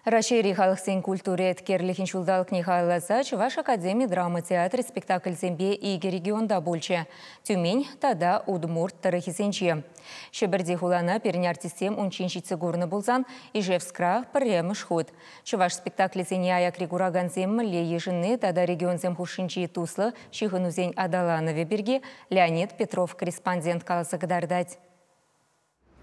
Раҫҫейри халӑхсен культури еткерлӗхӗн ҫулталӑкне халалласа Чӑваш академи драма театрӗ спектакльсемпе икӗ регионта пулчӗ: Тюмень тата Удмурт тӑрӑхӗсенче. Ҫӗпӗрти хулана пирӗн артистсем унччен ҫитсе курнӑ пулсан Ижевскра пӗрремӗш хут. Чӑваш спектаклӗсене аякри куракансем мӗнле йышӑнни тата регионсем хушшинчи туслӑ ҫыхӑнусен аталанӑвӗ пирки Леонид Петров корреспондент каласа кӑтартать.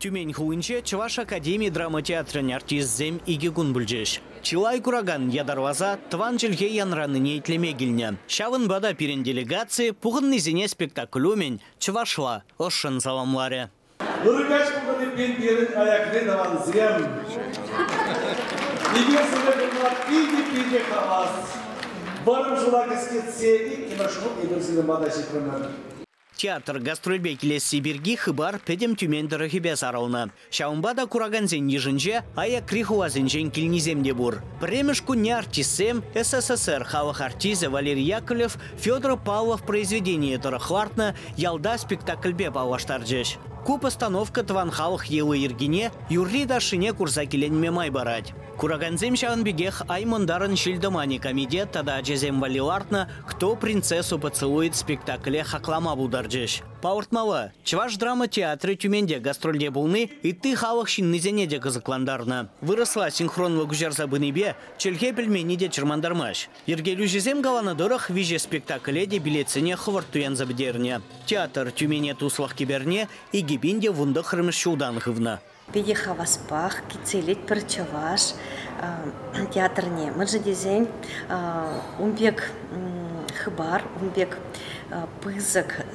Тюмень хулинче Чӑваш академи драма театрӗн артисчӗсем 2 кун пулчӗҫ. Чылай куракан ятарласа тӑван чӗлхе янранине итлеме килнӗ. Ҫавӑнпа та пирӗн делегаци пухӑннисене спектакль умӗн чӑвашла ӑшшӑн саламларӗ. Ырӑ каҫ пултӑр эппин пирӗн аякри тӑвансем. Эпир сире курма питӗ-питӗ хавас. Вӑрӑм ҫула кӗскетсе иккӗмӗш хут эпир сирӗн пата ҫитрӗмӗр. Театр гастрольпе килесси пирки хыпар пӗтӗм Тюмень тӑрӑхӗпе сарӑлнӑ. Ҫавӑнпа та куракансен йышӗнче аякри хуласенчен килнисем те пур. Пӗрремӗш кунне артистсем СССР халӑх артисчӗ Валерий Яковлев Федор Павлов произведенийӗ тӑрӑх лартнӑ «Ялта» спектакльпе паллаштарчӗҫ. Ку постановка тӑван халӑх йӑли-йӗркине, юрри-ташшине курса киленме май парать. Куракансем ҫавӑн пекех «Аймӑнтарӑн ҫил-тӑманӗ» комитет тата ачасем валли лартнӑ «Кто принцессу поцелует» спектакле хаклама пултарчӗҫ. Палӑртмалла, Чӑваш драма театрӗ Тюменьте гастрольте пулни ытти халӑх ҫыннисене те кӑсӑклантарнӑ. Вырӑсла синхронлӑ куҫарса пынипе чӗлхе пӗлменни те чӑрмантармасть. Йӗркелӳҫӗсем каланӑ тӑрӑх, виҫӗ спектакле те билетсене хӑвӑрт туянса пӗтернӗ. Театр Тюмене туслӑх кӗперне 2019-мӗш ҫултан хывнӑ. Питӗ хаваспах кӗтсе илетпӗр чӑваш театрне. Мӗншӗн тесен ун пек хыпар, ун пек пысӑк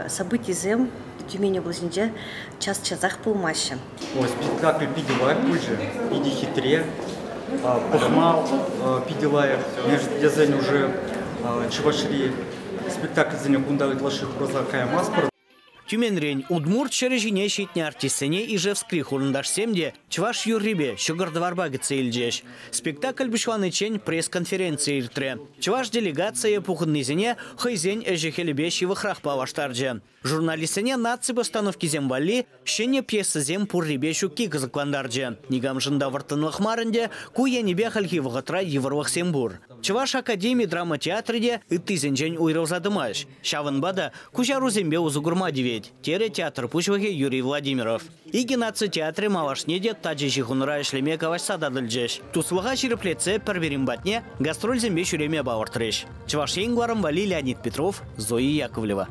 событисем Тюмень облаҫӗнче час-часах пулмаҫҫӗ. Спектакль питӗ лайӑх пулчӗ, питӗ хитре. Пӑхма питӗ лайӑх. Мӗншӗн тесен уже Чӑвашри спектакльсене кунта ытлашши курса каямастпӑр. Тюменрен Удмурт ҫӗрӗ ҫине ҫитнӗ артистсене Ижевскри хурӑнташсем те чӑваш юррипе, ҫӑкӑр-тӑварпа кӗтсе илчӗҫ. Спектакль пуҫланиччен пресс-конференци иртрӗ. Чӑваш делегацийӗ пухӑннисене хӑйсен ӗҫӗ-хӗлӗпе ҫывӑхрах паллаштарчӗ. Журналистсене наци постановкисем валли ҫӗнӗ пьесӑсем пуррипе ҫукки кӑсӑклантарчӗ. Никамшӑн та вӑрттӑнлӑх мар ӗнтӗ, ку енӗпе хальхи вӑхӑтра йывӑрлӑхсем пур. Чӑваш академи драма театрӗ те ыттисенчен уйрӑлса тӑмасть. Ҫавӑнпа та куҫарусемпе усӑ курма тивет, терӗ театр пуҫлӑхӗ Юрий Владимиров. Икӗ наци театрӗ малашне те тачӑ ҫыхӑнура ӗҫлеме калаҫса татӑлчӗҫ. Туслӑха ҫирӗплетсе пӗр-пӗрин патне гастрольсемпе ҫӳреме палӑртрӗҫ. Чӑваш Ен кӑларӑм валли Леонид Петров, Зоя Яковлева.